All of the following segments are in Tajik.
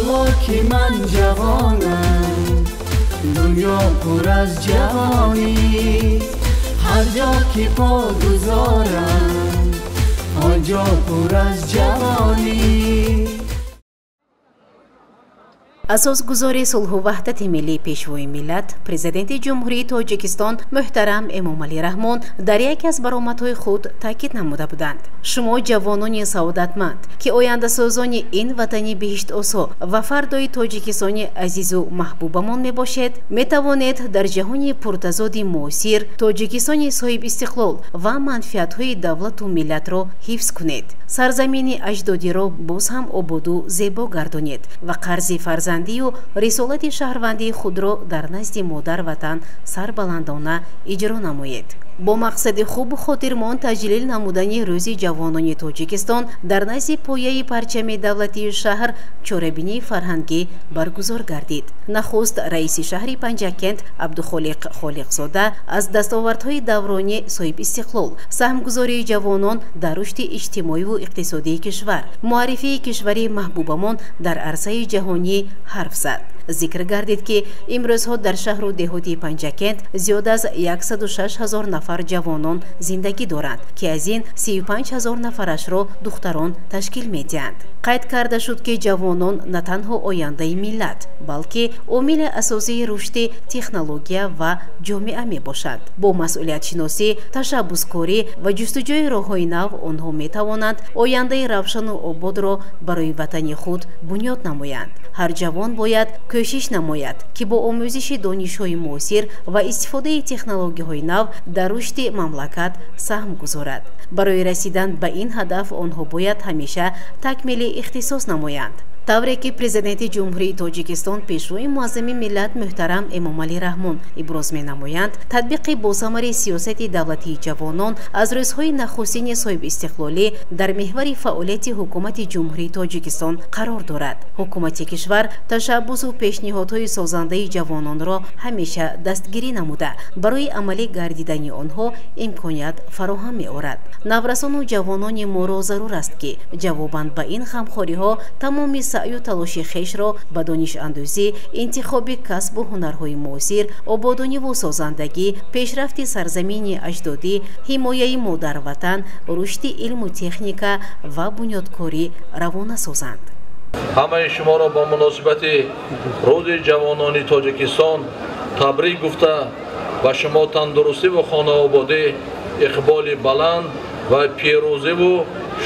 Ҳоло ки ман ҷавонам, дунё пур аз ҷавонист. Ҳар ҷо ки по гузорам, он ҷо пур аз ҷавонист. Асосгузори сулҳу ваҳдати миллӣ, Пешвои миллат, Президенти Ҷумҳурии Тоҷикистон муҳтарам Эмомалӣ Раҳмон дар яке аз баромадҳои худ таъкид намуда буданд: шумо ҷавонони саодатманд, ки ояндасозони ин ватани биҳиштосо ва фардои Тоҷикистони азизу маҳбубамон мебошед, метавонед дар ҷаҳони пуртазоди муосир Тоҷикистони соҳибистиқлол ва манфиатҳои давлату миллатро ҳифз кунед, сарзамини аҷдодиро боз ҳам ободу зебо гардонед ва қарзи фарзандию рисолати шаҳрвандии худро дар назди модар ватан сарбаландона иҷро намоед. Бо мақсади хубу хотирмон таҷлил намудани Рӯзи ҷавонони Тоҷикистон дар назди пояи парчами давлатии шаҳр чорабинии фарҳангӣ баргузор гардид. Нахуст раиси шаҳри Панҷакент Абдухолиқ Холиқзода аз дастовардҳои даврони соҳибистиқлол, саҳмгузории ҷавонон дар рушди иҷтимоиву иқтисодии кишвар, муаррифии кишвари маҳбубамон дар арсаи ҷаҳонӣ ҳарф зад. Зикр гардид, ки имрӯзҳо дар шаҳру деҳоти Панҷакент зиёд аз 106 ҳазор нафар ҷавонон зиндагӣ доранд, ки аз ин 35 ҳазор нафарашро духтарон ташкил медиҳанд. Қайд карда шуд, ки ҷавонон на танҳо ояндаи миллат, балки омили асосии рушди технология ва ҷомеа мебошад. Бо масъулиятшиносӣ, ташаббускорӣ ва ҷустуҷӯи роҳҳои нав онҳо метавонанд ояндаи равшану ободро барои ватани худ бунёд намоянд. Ҳар ҷавон бояд кӯшиш намояд, ки бо омӯзиши донишҳои муосир ва истифодаи технологияҳои нав дар рушди мамлакат саҳм гузорад. Барои расидан ба ин ҳадаф онҳо бояд ҳамеша такмили ихтисос намоянд. Тавре ки Президенти Ҷумҳурии Тоҷикистон, Пешвои муаззами миллат муҳтарам Эмомалӣ Раҳмон иброз менамоянд, татбиқи босамари сиёсати давлатии ҷавонон аз рӯзҳои нахустини соҳибистиқлолӣ дар меҳвари фаъолияти Ҳукумати Ҷумҳурии Тоҷикистон қарор дорад. Ҳукумати кишвар ташаббусу пешниҳодҳои созандаи ҷавононро ҳамеша дастгирӣ намуда, барои амалӣ гардидани онҳо имконият фароҳам меорад. Наврасону ҷавонони моро зарур аст, ки ҷавобан ба ин ғамхориҳо тамоми саъю талоши хешро ба донишандӯзӣ, интихоби касбу ҳунарҳои муосир, ободониву созандагӣ, пешрафти сарзамини аҷдодӣ, ҳимояи модарватан, рушди илму техника ва бунёдкорӣ равона созанд. Ҳамаи шуморо бо муносибати Рӯзи ҷавонони Тоҷикистон табрик гуфта, ба шумо тандурустиву хонаободӣ, иқболи баланд ва пирӯзиву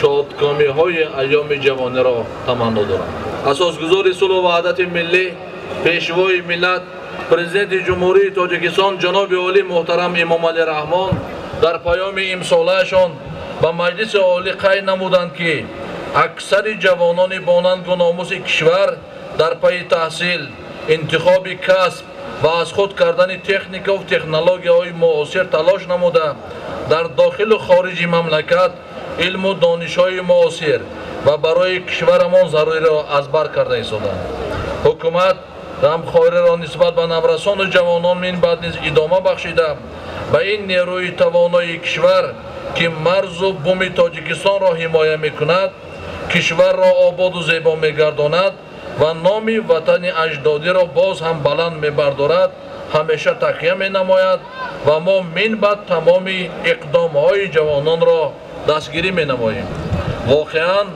шодкомиҳои айёми ҷавониро таманно дорам. Асосгузори сулҳу ваҳдати миллӣ, Пешвои миллат, Президенти Ҷумҳурии Тоҷикистон ҷаноби олӣ муҳтарам Эмомалӣ Раҳмон дар паёми имсолаашон ба Маҷлиси Олӣ қайд намуданд, ки аксари ҷавонони бонангу номуси кишвар дар пайи таҳсил, интихоби касб ва аз худ кардани техникаву технологияҳои муосир талош намуда, дар дохилу хориҷи мамлакат илму донишҳои муосир ва барои кишварамон заруриро аз бар карда истоданд. Ҳукумат ғамхориро нисбат ба наврасону ҷавонон минбаъд низ идома бахшида, ба ин нерӯи тавонои кишвар, ки марзу буми Тоҷикистонро ҳимоя мекунад, кишварро ободу зебо мегардонад ва номи ватани аҷдодиро боз ҳам баланд мебардорад, ҳамеша такя менамояд ва мо минбаъд тамоми иқдомҳои ҷавононро дастгирӣ менамоем. Воқеан,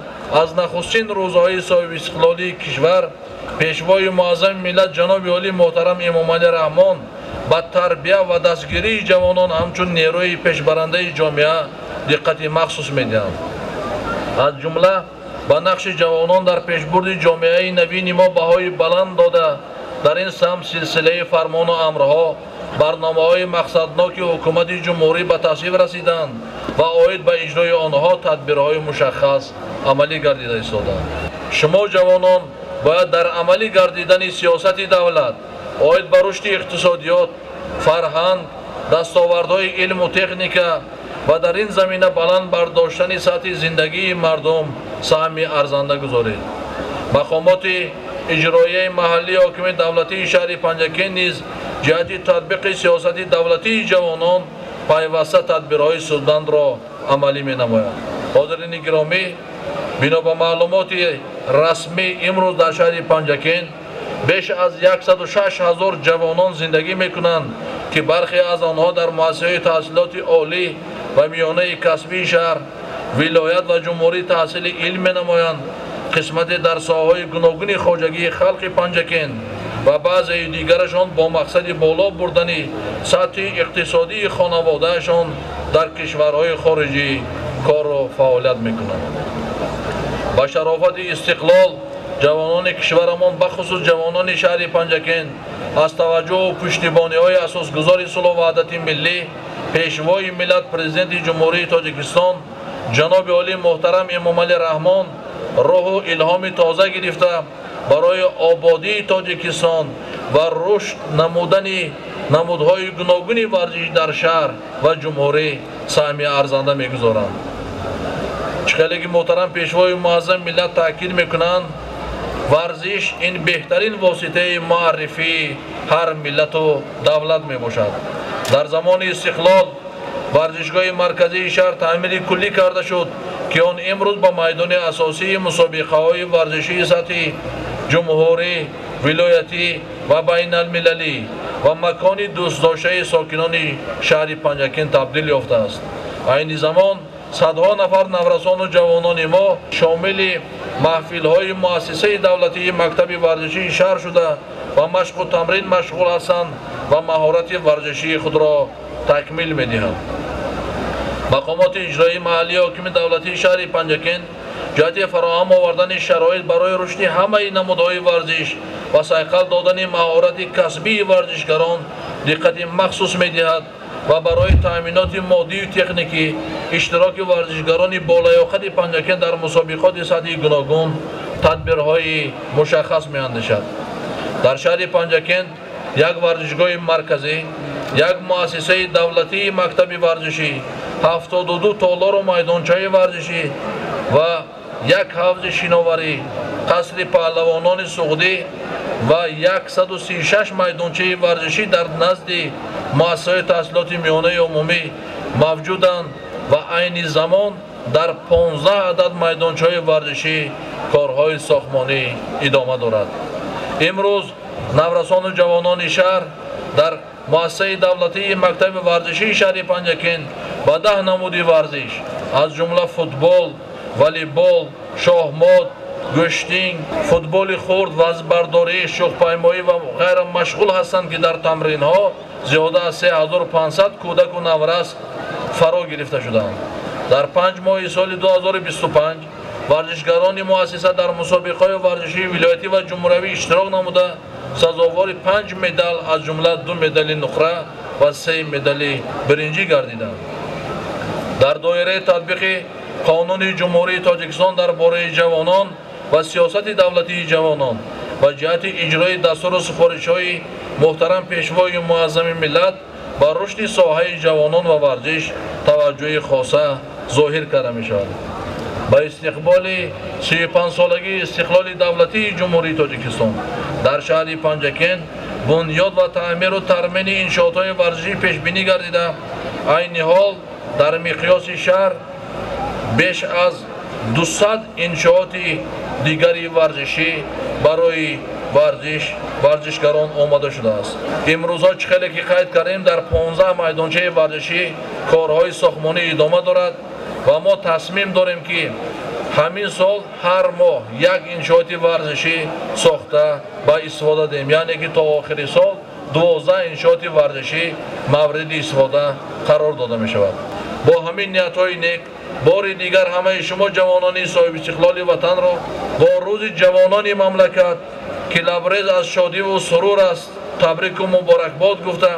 аз нахустин рӯзҳои соҳибистиқлолии кишвар Пешвои муаззами миллат ҷаноби олӣ муҳтарам Эмомалӣ Раҳмон ба тарбия ва дастгирии ҷавонон ҳамчун нерӯи пешбарандаи ҷомеа диққати махсус медиҳанд. Аз ҷумла ба нақши ҷавонон дар пешбурди ҷомеаи навини мо баҳои баланд дода, дар ин самт силсилаи фармону амрҳо, барномаҳои мақсадноки ҳукумати ҷумҳурӣ ба тасвиб расиданд ва оид ба иҷрои онҳо тадбирҳои мушаххас амалӣ гардида истоданд. Шумо ҷавонон бояд дар амалӣ гардидани сиёсати давлат оид ба рушди иқтисодиёт, фарҳанг, дастовардҳои илму техника ва дар ин замина баланд бардоштани сатҳи зиндагии мардум саҳми арзанда гузоред. Мақомоти иҷроияи маҳаллии ҳокимияти давлатии шаҳри Панҷакент низ ҷиҳати татбиқи сиёсати давлатии ҷавонон пайваста тадбирҳои судмандро амалӣ менамояд. Ҳозирини гиромӣ, Бино ба маълумоти расмӣ, имрӯз дар шаҳри Панҷакент беш аз 106 ҳазор ҷавонон зиндагӣ мекунанд, ки бархе аз онҳо дар муассисаҳои таҳсилоти олӣ ва миёнаи касбии шаҳр, вилоят ва ҷумҳурӣ таҳсили илм менамоянд. Қисмате дар соҳаҳои гуногуни хоҷагии халқи Панҷакент ва баъзеи дигарашон бо мақсади боло бурдани сатҳи иқтисодии хонаводаашон дар кишварҳои хориҷӣ корро фаъолият мекунанд. Ба шарофати истиқлол ҷавонони кишварамон, бахусус ҷавонони шаҳри Панҷакент, аз таваҷҷӯҳу пуштибониҳои асосгузори сулҳу ваҳдати миллӣ, пешвои миллат, президенти Ҷумҳурии Тоҷикистон ҷаноби олӣ муҳтарам Эмомалӣ Раҳмон рӯҳу илҳоми тоза гирифта барои ободии Тоҷикистон ва рушд намудани намудҳои гуногуни варзиш дар шаҳр ва ҷумҳурӣ саҳми арзанда мегузоранд. Чӣ хеле ки муҳтарам пешвои муаззами миллат таъкид мекунанд, варзиш ин беҳтарин воситаи муаррифии ҳар миллату давлат мебошад. Дар замони истиқлол варзишгоҳи марказии шаҳр таъмири куллӣ карда шуд, ки он имрӯз ба майдони асосии мусобиқаҳои варзишии сатҳи ҷумҳурӣ, вилоятӣ ва байналмилалӣ ва макони дӯстдоштаи сокинони шаҳри Панҷакент табдил ёфтааст. Айни замон садҳо нафар наврасону ҷавонони мо шомили маҳфилҳои муассисаи давлатии мактаби варзишии шаҳр шуда ва машқу тамрин машғул ҳастанд ва маҳорати варзишии худро такмил медиҳанд. Мақомоти иҷроии маҳаллии ҳокими давлатии шаҳри Панҷакент ҷиҳати фароҳам овардани шароит барои рушди ҳамаи намудҳои варзиш ва сайқал додани маҳорати касбии варзишгарон диққати махсус медиҳад ва барои таъминоти моддию техникӣ иштироки варзишгарони болаёқати Панҷакент дар мусобиқоти сатҳи гуногун тадбирҳои мушаххас меандешад. Дар шаҳри Панҷакент як варзишгоҳи марказӣ, як муассисаи давлатии мактаби варзишӣ, 72 толору майдончаи варзишӣ ва як ҳавзи шиноварӣ, қасри паҳлавонони суғдӣ ва 136 майдончаи варзишӣ дар назди муассисаҳои таҳсилоти миёнаи умумӣ мавҷуданд ва айни замон дар 15 адад майдончаҳои варзишӣ корҳои сохтмонӣ идома дорад. Имрӯз наврасону ҷавонони шаҳр дар муассисаи давлатии мактаби варзишии шаҳри Панҷакент ба 10 намуди варзиш, аз ҷумла футбол, волейбол, шоҳмот, гӯштинг, футболи хурд, вазнбардорӣ, шӯхпаймоӣ ва ғайра машғул ҳастанд, ки дар тамринҳо зиёда аз 3500 кӯдаку наврас фаро гирифта шудаанд. Дар 5 моҳи соли 2025 варзишгарони муассиса дар мусобиқаҳои варзишии вилоятӣ ва ҷумҳуриявӣ иштирок намуда сазовори 5 медал, аз ҷумла 2 медали нуқра ва 3 медали биринҷӣ гардиданд. Дар доираи татбиқи қонуни Ҷумҳурии Тоҷикистон дар бораи ҷавонон ва сиёсати давлатии ҷавонон ва ҷиҳати иҷрои дастуру супоришҳои муҳтарам пешвои муаззами миллат ба рушди соҳаи ҷавонон ва варзиш таваҷҷӯҳи хоса зоҳир карда мешавад. Ба истиқболи 35-солагии истиқлоли давлатии Ҷумҳурии Тоҷикистон дар шаҳри Панҷакент бунёд ва таъмиру тармини иншоотҳои варзишӣ пешбинӣ гардида, айни ҳол дар миқёси шаҳр беш аз 200 иншооти дигари варзишӣ барои варзишгарон омода шудааст. Имрӯзҳо чӣ хеле ки қайд кардем, дар 15 майдончаи варзишӣ корҳои сохтмонӣ идома дорад ва мо тасмим дорем, ки ҳамин сол ҳар моҳ як иншооти варзишӣ сохта ба истифода диҳем, яъне ки то охири сол 12 иншооти варзишӣ мавриди истифода қарор дода мешавад. Бо ҳамин ниятҳои нек бори дигар ҳамаи шумо ҷавонони соҳибистиқлоли ватанро бо рӯзи ҷавонони мамлакат, ки лабрез аз шодиву сурур аст, табрику муборакбод гуфта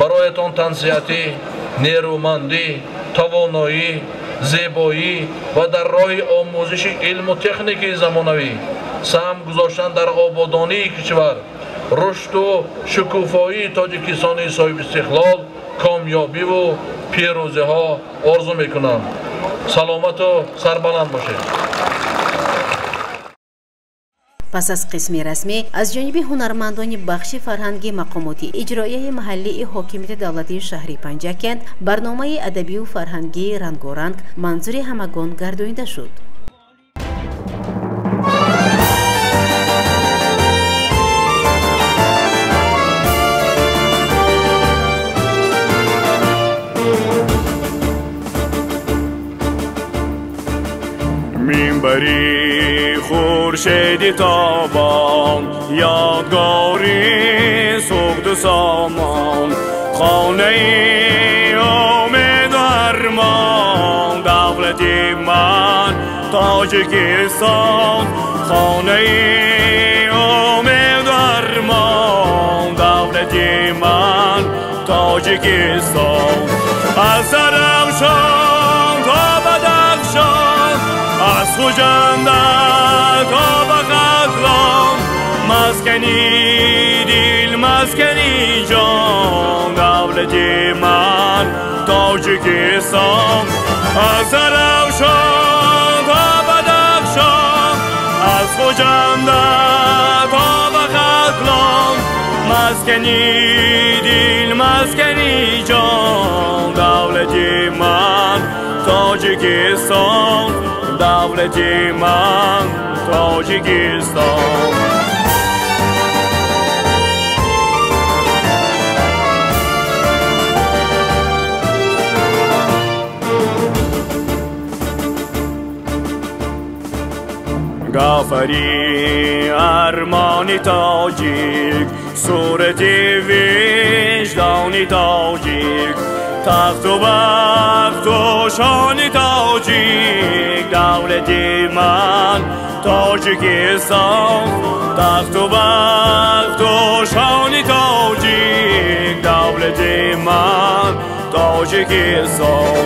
бароятон тансиҳатӣ, нерӯмандӣ, тавоноӣ, зебоӣ ва дар роҳи омӯзиши илму техникаи замонавӣ саҳм гузоштан дар ободонии кишвар, рушду шукуфоии Тоҷикистони соҳибистиқлол, комёбиву пирӯзиҳо орзу мекунам. Саломату сарбаланд бошед. Пас аз қисми расмӣ аз ҷониби ҳунармандони бахши фарҳанги мақомоти иҷроияи маҳаллии ҳокимияти давлатии шаҳри Панҷакент барномаи адабию фарҳангии рангоранг манзури ҳамагон гардонида шуд. Гафари хуршеди тобон, ёдгори суғду сомон, хонаи умеду армон, давлати ман Тоҷикистон, хонаи умеду армон, давлати ман Тоҷикистон. Аз Зарафшон то Бадахшон, аз Хуҷанд то ба Хатлон, маскани дил, маскани ҷон, давлати ман Тоҷикистон. Аз Зарафшон то Бадахшон, аз Хуҷанд то ба Хатлон, маскани дил, маскани ҷон, давлати ман Тоҷикистон, давлати ман Тоҷикистон. Гафари армони тоҷик, сурати виҷдони тоҷик, тахту бахту шони тоҷик, давлати ман Тоҷикистон, тахту бахту шони тоҷик, давлати ман Тоҷикистон.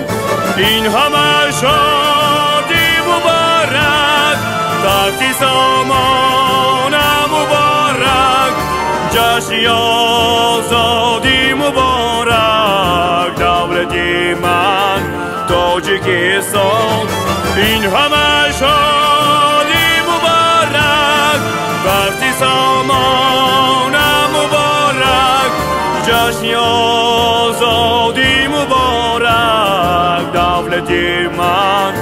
Ин ҳама шодӣ муборак, тахти сомона муборак, ҷашни озодӣ муборак, давлати ман Тоҷикистон. Ин ҳама шодӣ муборак, тахти сомона муборак, ҷашни озодӣ муборак, давлати ман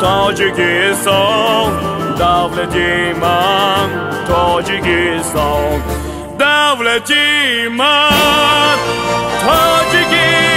Тоҷикистон, давлати ман Тоҷикистон, давлати ман Тоҷикистон.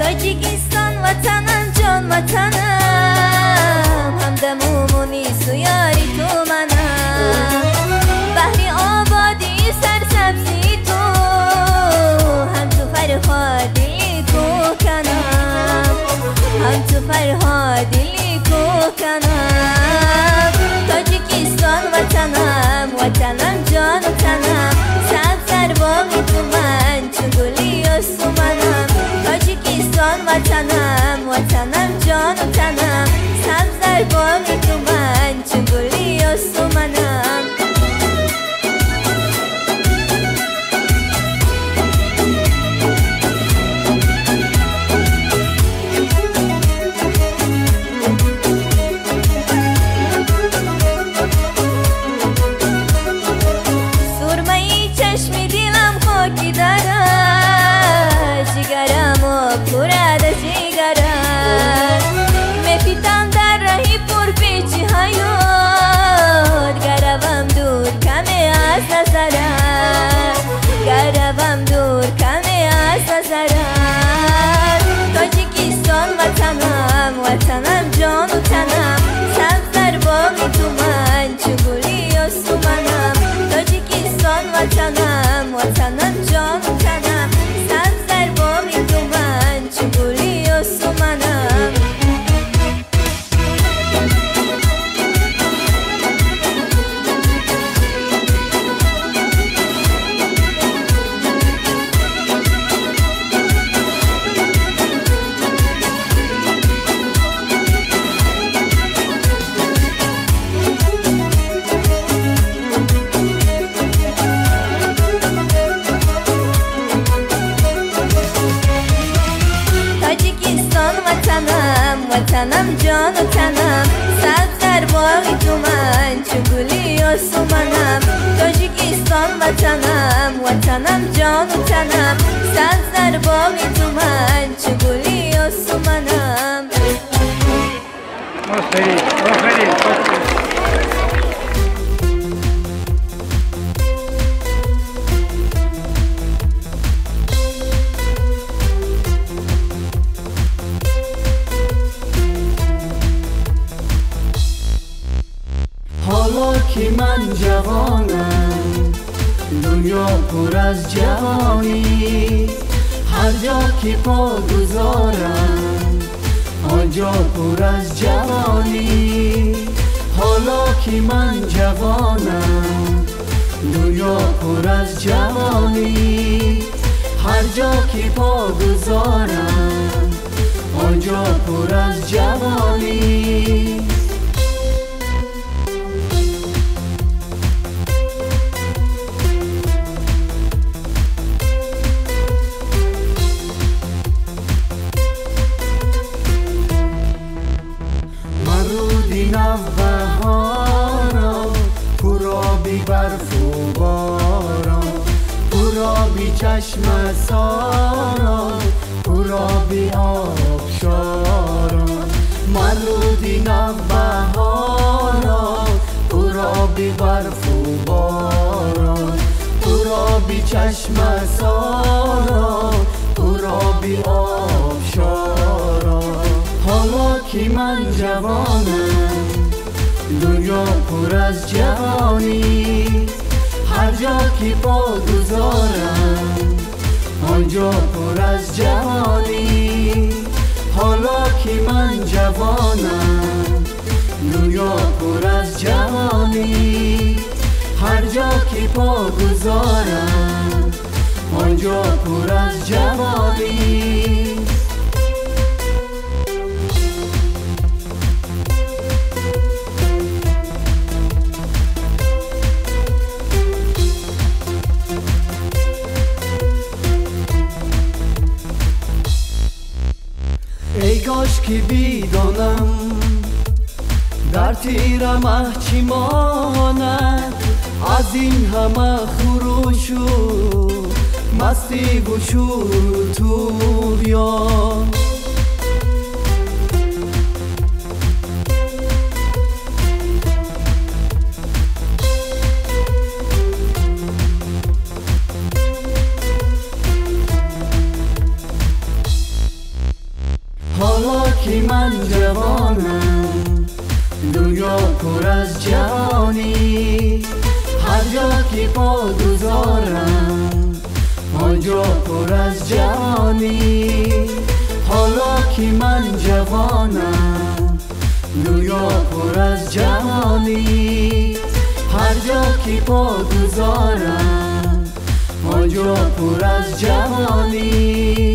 Тоҷикистон ватанам, ҷон ватанам, ҳамдаму мунису ёри ту манам, баҳри ободии сарсабзии ту ҳамчу Фарҳоди кӯканам, ҳамчу Фарҳоди кӯканам. Тоҷикистон ватанам, ватанам ҷону танам, сабзар боғи ту ман чун гули ёсуманам. Тоҷикистон ватанам, ватанам ҷону танам, сабзар боғи ту ман чун гули ёсуманам. Сурмаи чашми дилам хоки дара, ҷигарам пурада ҷигара, мефитам дар раҳи пурпечи ҳаёт, гаравам дур каме аз назарат, гаравам дур каме аз назарат. Тоҷикистон ватанам, ватанам ҷону танам, сабзар боғи ту ман чун гули ёсуманам. Тоҷикистон ватанам, ватанам ҷону танам, сабзар боғи ту ман чун гули ёсуманам. Ватанам ҷону танам, сабз дар боғи ту ман, чу гули осуманам. Офарин, офарин. Ҳоло ки ман ҷавонам, дунё пур аз ҷавонист. Ҳар ҷо ки по гузорам, он ҷо пур аз ҷавонист. Ҳоло ки ман ҷавонам, дунё пур аз ҷавонист. Ҳар ҷо ки по гузорам, он ҷо пур аз ҷавонист. Навбаҳоро пуроби барфу борон, пуроби чашмасорон, пуроби обшорон. Маруди навбаҳоро пуроби барфу борон, пуроби чашмасорон, пуроби обшорон. Ҳоло ки ман ҷавонам, дунё пур аз ҷавонист. Ҳар ҷо ки по гузорам, он ҷо пур аз ҷавонист. Ҳоло ки ман ҷавонам, дунё пур аз ҷавонист. Ҳар ҷо ки по гузорам, он ҷо пур аз ҷавонист. Эй кош ки бидонам дар тира маҳ чӣ монад, аз ин ҳама хурушу мастиву шӯру туғён. Ҳоло ки ман ҷавонам, дунё пур аз ҷавонист. Ҳар ҷо ки по гузорам, он ҷо пур аз ҷавонист. Ҳоло ки ман ҷавонам, дунё пур аз ҷавонист. Ҳар ҷо ки по гузорам, он ҷо пур аз ҷавонист.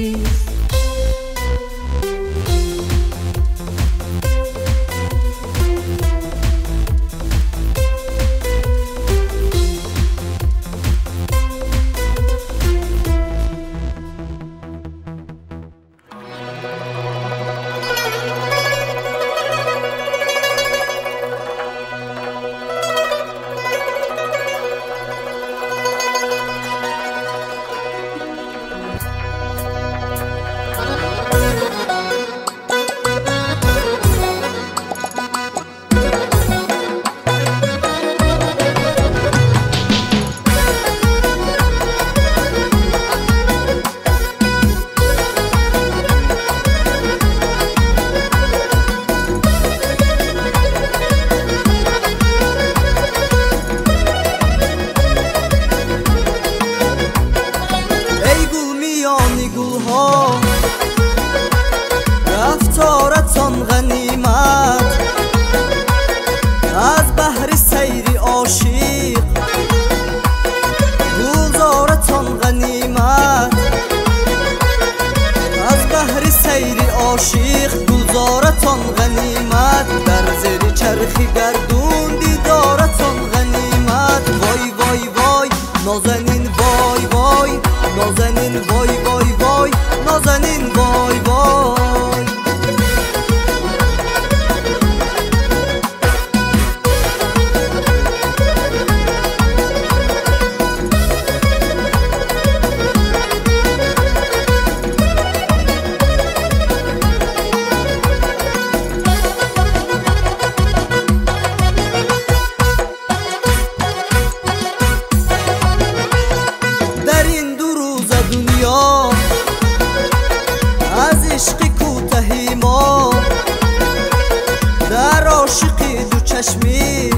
чашмӣ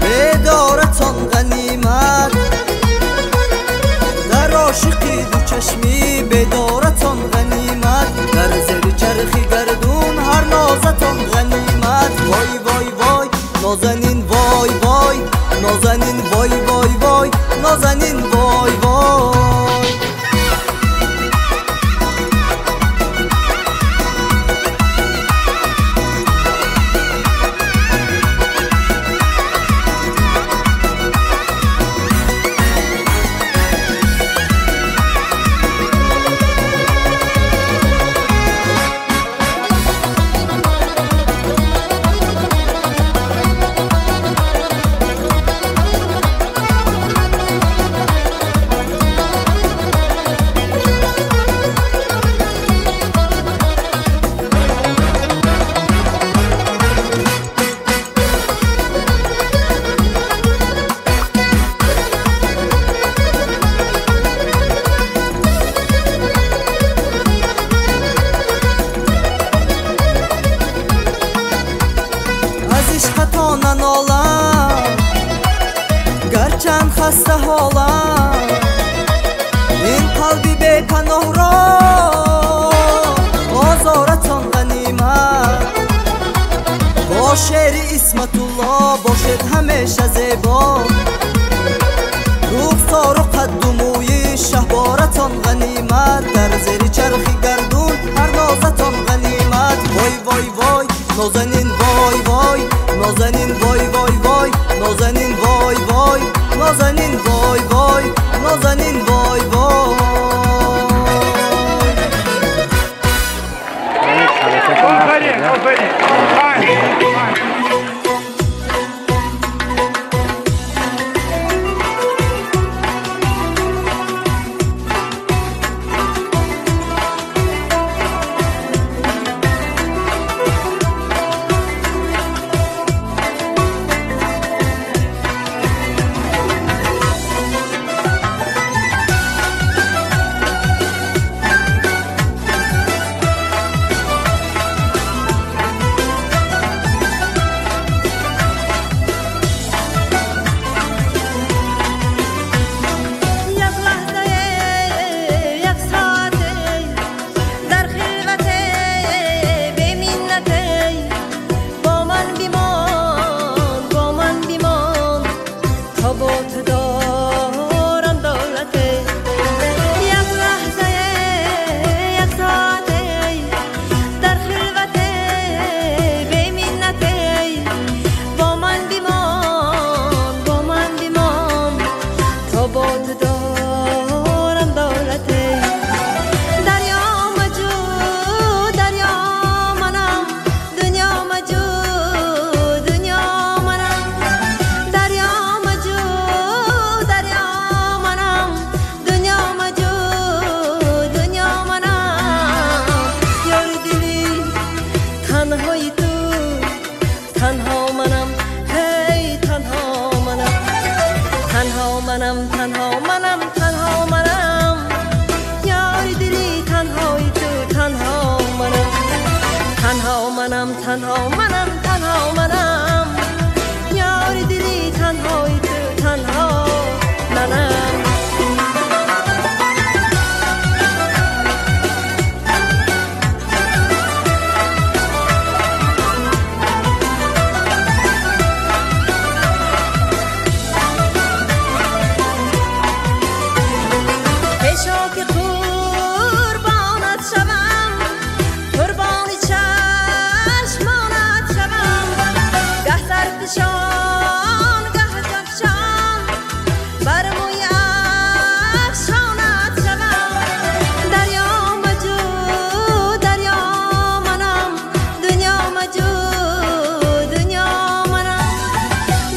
бедоратон ғанимат дар ошиқи ду чашмӣ бедоратон ғанимат дар зери чархи гардун ҳар нозатон ғанимат вой вой вой нозанин вой вой нозанин вой вой вой нозанин вой вой. Гарчанд хаста ҳолам ин қалби бепаноҳро озоратон ғанимат бо шеъри Исматулло бошед ҳамеша зебо рухсору қадду мӯи шаҳборатон ғанимат дар зери чархи гардун ҳар нозатон ғанимат вой вой вой нозанин вой вой нозанин вой вой вой нозанин вой вой нозанин вой вой нозанин вой вой. Офарин, офарин.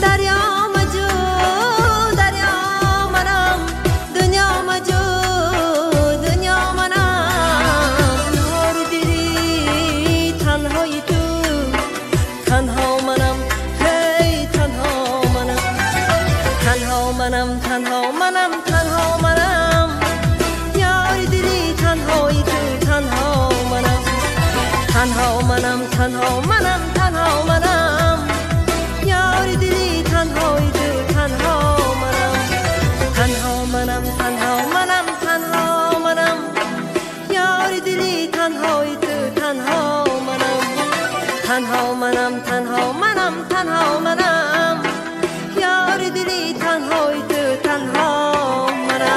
Darya macu, darya manam, dünya macu. Танҳо манам, танҳо манам, ёри дили танҳои ту, танҳо манам. Танҳо манам, танҳо манам, танҳо манам, ёри дили танҳои ту, танҳо манам.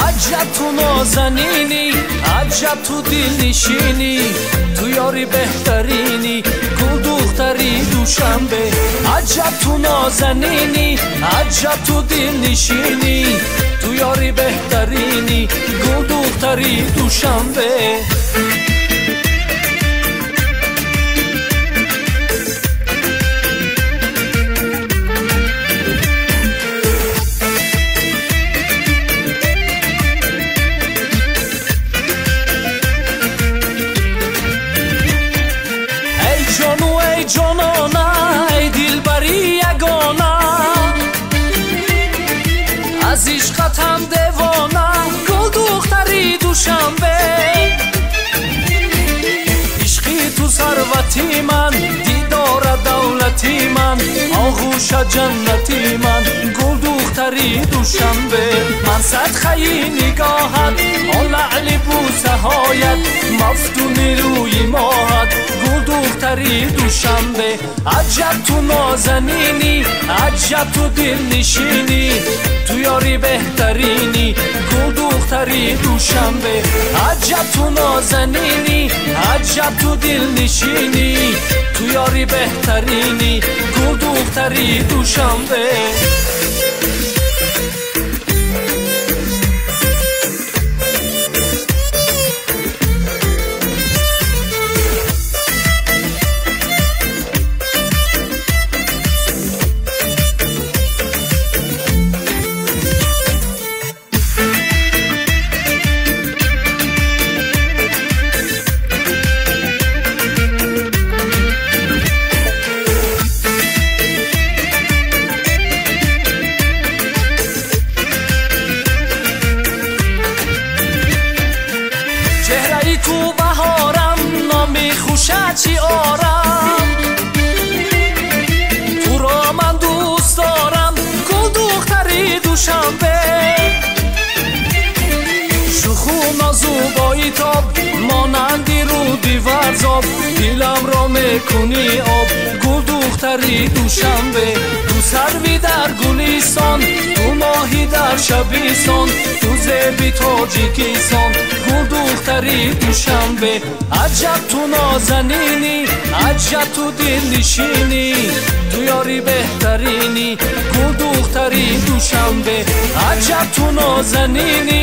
Аҷаб ту нозанинӣ, аҷаб ту дилнишинӣ, ту ёри беҳтаринӣ, гулдухтари Душанбе. Аҷаб ту нозанинӣ, аҷаб ту дилнишинӣ, ту ёри беҳтаринӣ, гулдухтари Душанбе. Ҷонона, эй дилбари ягона, аз ишқатам девона, гулдухтари Душанбе. Ишқи ту сарвати ман, дидора давлати ман, оғӯша ҷаннати ман, гулдухтари Душанбе. Ман садқаи нигоҳат, он лаъли бӯсаҳоят, мафтуни рӯи моҳат, гулдухтари Душанбе. Аҷаб ту нозанинӣ, аҷаб ту дилнишинӣ, ту ёри беҳтаринӣ, гулдухтари Душанбе. Аҷаб ту нозанинӣ, аҷаб ту дилнишинӣ, ту ёри беҳтаринӣ, гулдухтари Душанбе. Чеҳраи ту баҳорам, номи хуша чӣ орам, туро ман дӯст дорам, гулдухтари Душанбе. Шуху нозу боитоб, монанди руди Варзоб, диламро мекунӣ об, гулдухтари Душанбе. Ту сарви дар Гулистон, ту моҳи дар Шабистон, ту зеби Тоҷикистон, гулдухтари Душанбе. Аҷаб ту нозанинӣ, аҷаб ту дилнишинӣ, ту ёри беҳтаринӣ, гулдухтари Душанбе. Аҷаб ту нозанинӣ,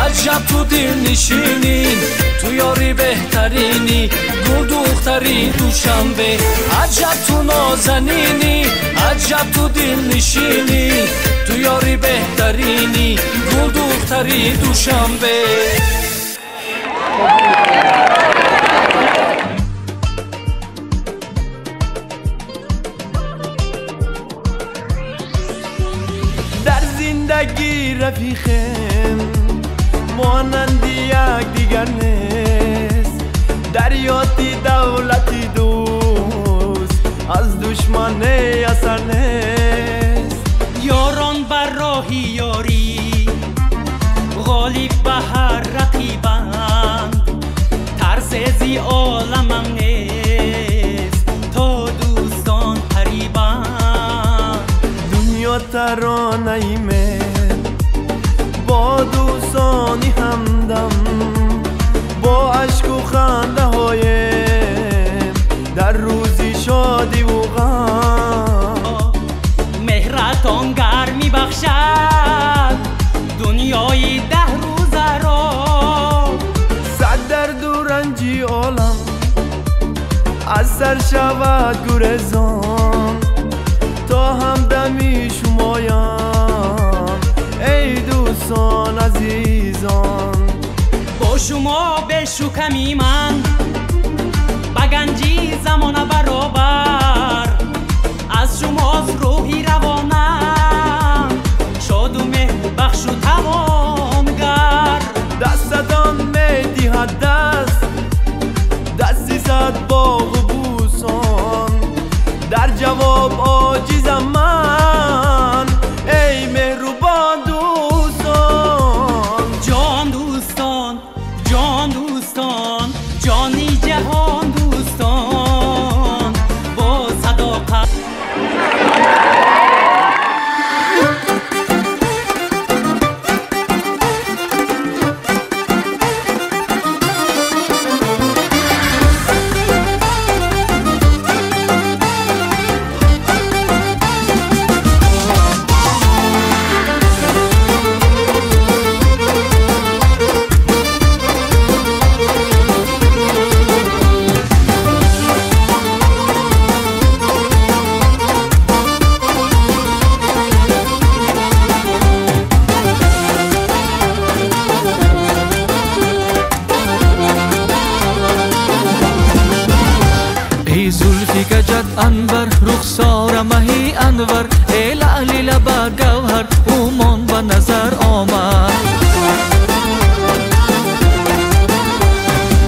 аҷаб ту дилнишинӣ, ту ёри беҳтаринӣ, гулдухтари Душанбе. Аҷаб ту нозанинӣ, аҷаб ту дилнишинӣ, ту ёри беҳтаринӣ, гулдухтари Душанбе. Дар зиндагӣ рафиқем монанди якдигар нест, дар ёди давлати дӯст аз душмане асар нест. Ёрон бар роҳи ёрӣ ғолиб ба ҳар рақибанд, тарсе зи оламам нест то дӯстон қарибанд. Дунё таронаи меҳр бо дӯстони ҳамдам, бо ашку хандаҳоем дар рӯзи шодиву ғам. Меҳратон гармӣ бахшад дунёи даҳ рӯзаро, сад дарду ранҷи олам аз сар шавад гурезон. Шуками ман ба ганҷи замона баробар, аз шумост рӯҳи равонам, шоду меҳрбахшу тавонгар. Дастатон медиҳад даст, дасти сад боғу бӯсон, дар ҷавоб оҷизам ман, эй меҳрубон дӯстон. Ҷон дӯстон, ҷон дӯстон, ҷони ҷаҳон дӯстон, бо садоқат. Анвар рухсора маҳи Анвар, э лаъли лаба гавҳар, ӯмон ба назар омад.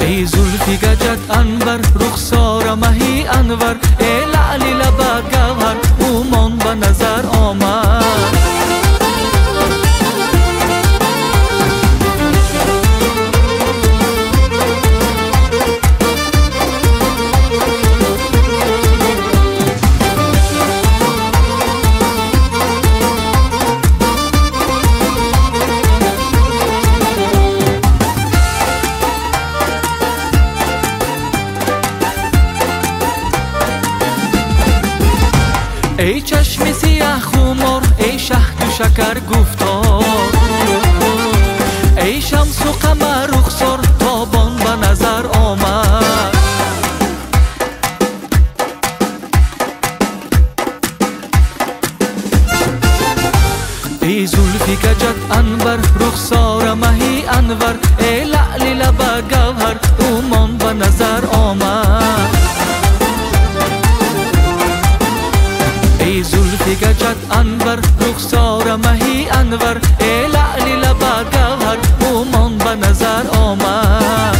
Эй зулфи гаҷат Анвар, рухсора маҳи Анвар, э лаъли лаба гавҳар, ӯмон ба назар омад. Эй чашми сиёҳ хумор, эй шаҳду шакар гуфтор, эй шамсу қамар рухсор, тобон ба назар омад. Эй зулфи гаҷат Анвар, рухсора маҳи Анвар, эй лаъли лаба гавҳар, ӯмон ба назар омад. Эй зулфи гаҷат Анвар, рухсора маҳи Анвар, эй лаъли лаба гавҳар, ӯмон ба назар омад.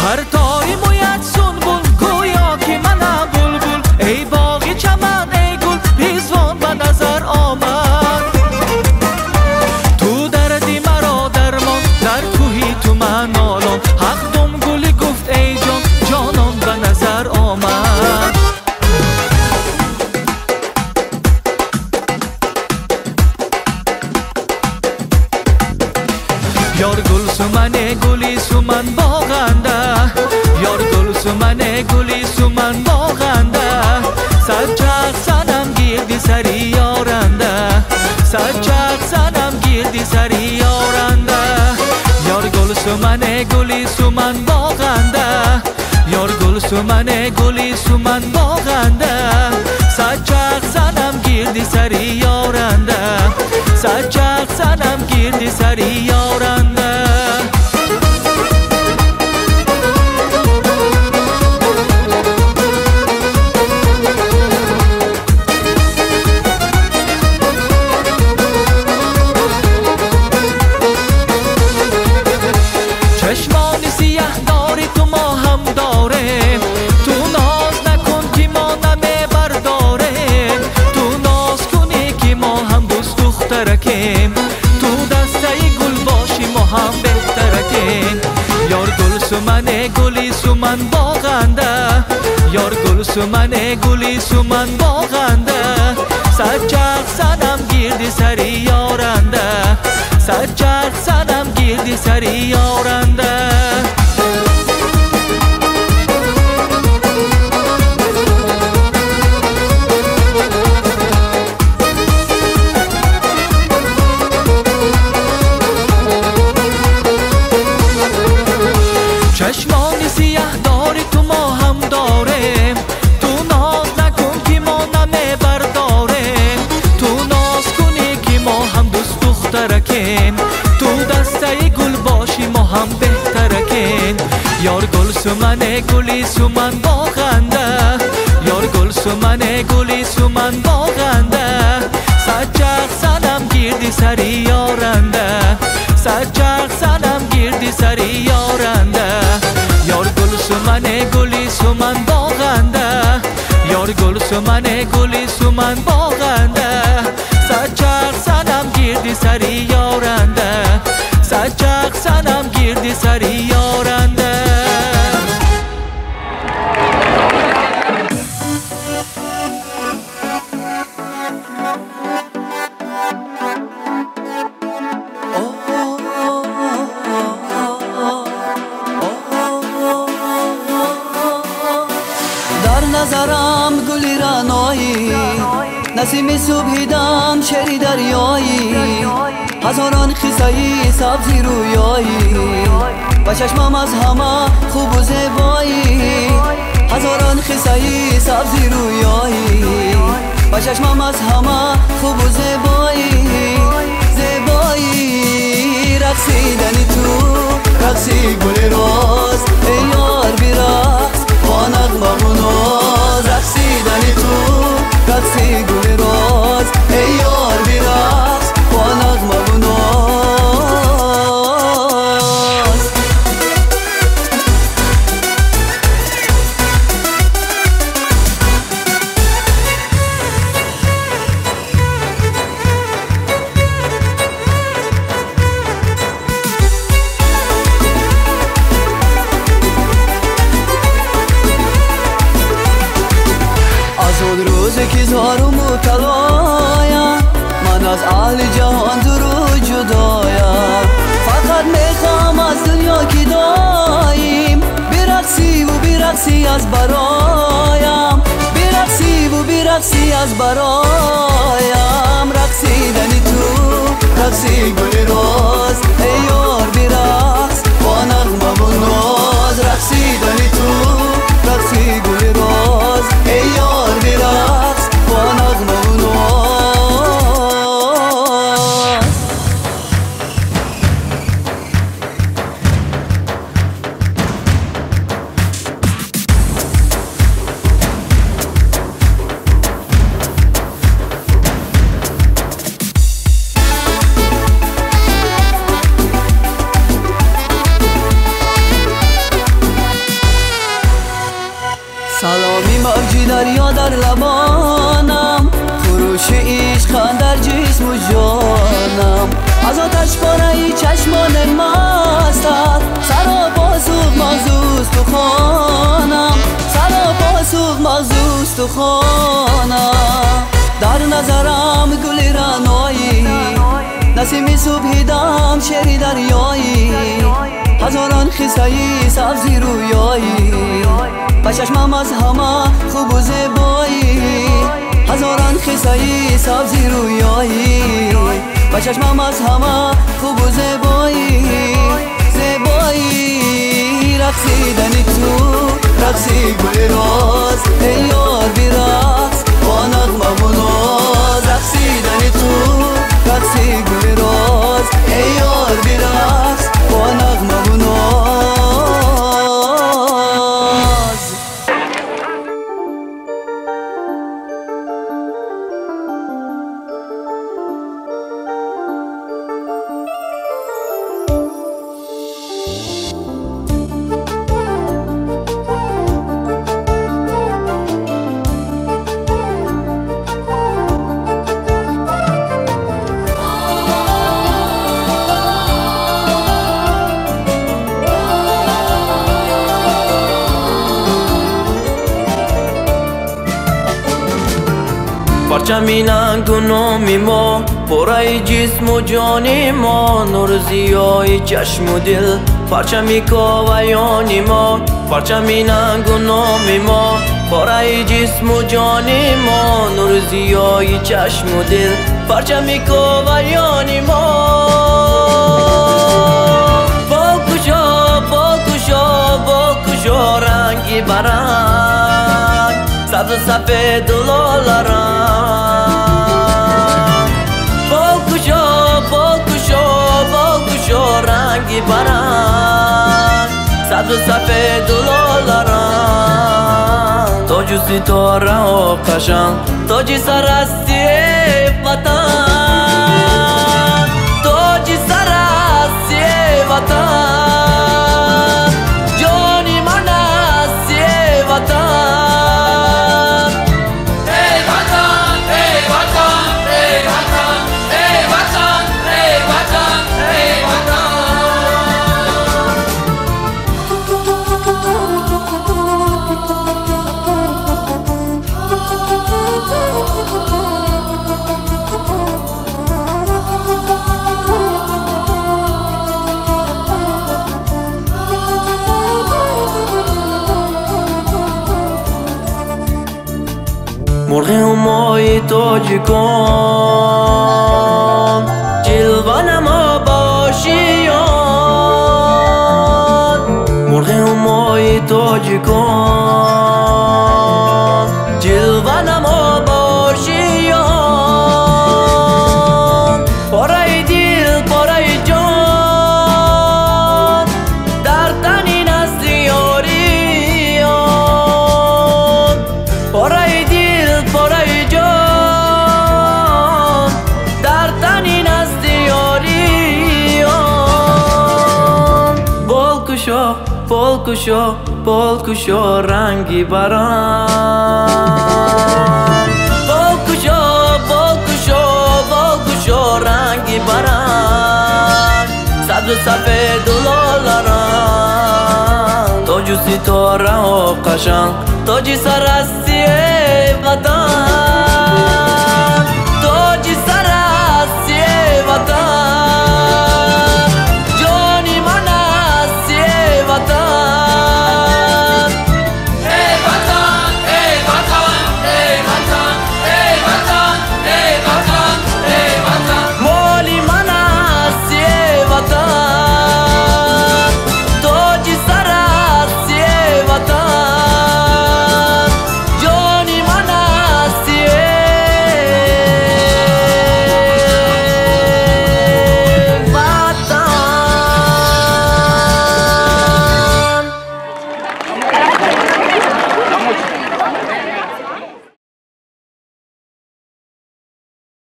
Ҳар тори мӯят сунбул, гӯё ки манам булбул, эй боғи чаман, эй гул, ризвон ба назар омад. Ту дарди маро дармон, дар кӯҳи ту ман нолон, ҳақ дум гули гуфт эй ҷон, ҷонон ба назар омад. Ёр гул сумане гули суман боғанда, ёр гул сумане гули суман боғанда, сарчарх занам гирди сари ёранда, сарчарх занам гирди сари ёранда. Ёр гул сумане гули суман боғанда, ёр гул сумане гули суман боғанда, сарчарх занам гирди сари ёранда, сарчарх занам гирди сари ёранда. Чашмони сиёҳ дори ту мо ҳам дорем, ту ноз накун ки мо намебардорем, ту ноз кунӣ ки мо ҳам дӯстдухтаракем, ту дастаи гул бошӣ мо ҳам беҳтаракем. Ёр гул сумане гули суман боғанда, ёр гул сумане гули суман боғанда, сарчарх занам гирди сари ёранда, сарчарх занам гирди сари ёранда. сумане гули суман боғанда, ёр гул сумане гули суман боғанда, сачақ санам гирди сари ёранда, сачақ санам гирди сари ёранда, ёр гул сумане гули суман боғанда, ёр гул сумане гули суман боғанда, сачақ санам гирди сари ёранда, сачақ санам гирди сари ёранда. Дар назарам гули раъноӣ, насими субҳидам шери дарёӣ, ҳазорон қиссаи сабзи рӯёӣ, ба чашмам аз ҳама хубу зебоӣ, ҳазорон қиссаи сабзи рӯёӣ, ба чашмам аз ҳама хубу зебоӣ, зебоӣ. Рақсидани ту рақси гули роз, эй ёр бирақс бо нағмаву ноз, рақсидани ту рақси гули роз, эй ёр бирақс бо нағмаву ноз. Аз он рӯзе ки зоруму талоям, ман аз аҳли ҷаҳон дуру ҷудоям, фақат мехоҳам аз дунё ки доим бирақсиву бирақсӣ аз бароям, бирақсиву бирақсӣ аз бароям. Рақсидани ту рақси гули роз, эй ёр бирақс бо нағмаву ноз, рақсидани ту рақси гули роз, эй ёр бирақс бо нағмаву ноз. Саломи мавҷи дарё дар лабонам, хурӯши ишқ дар ҷисму ҷонам, аз оташ пораи чашмони мастат, саропо сӯхт мағзу хонам, саропо сӯхт мағзу хонам. Дар назарам гули раъноӣ, насими субҳидам шери дарёӣ, ҳазорон қиссаи сабзи рӯёӣ, ба чашмам аз ҳама хубу зебоӣ, ҳазорон қиссаи сабзи рӯёӣ, ба чашмам аз ҳама хубу зебоӣ, зебоӣ. Рақсидани ту рақси гули роз, эй ёр бирақс бо нағмаву ноз, рақсидани ту рақси гули роз, эй ёр бирақс бо нағмаву ноз. Парчами нангу номи мо, пораи ҷисму ҷони мо, нуру зиёи чашму дил, парчами коваёни мо, парчами нангу номи мо, пораи ҷисму ҷони мо, нуру зиёи чашму дил, парчами коваёни мо. Бокушо, бокушо, бокушо ранги баранг, сабзу сафеду лола ранг. Бокушо, бокушо, бокушо ранги баранг, Сабзу сафеду лоларанг, тоҷу ситораҳо қашанг, тоҷи сарасти ватан, тоҷи сарасти ватан, ҷони ман асти ватан. Эй ватан, эй ватан, эй ватан, эй ватан, эй ватан, эй ватан. Мурғи ҳумои тоҷикон, ҷилва намо бошиён. Мурғи ҳумои тоҷикон, ҷилва намо бошиён. Пораи дил, пораи ҷон, дар тани назди ёриён. Пораи дил, пораи ҷон, дар тани назди ёриён. Болкушо, болкушо, болкушо ранги баран. Болкушо, болкушо, болкушо ранги баран. Сабзу сафеду лоларанг, тоҷу ситораҳо қашанг, тоҷи сарасти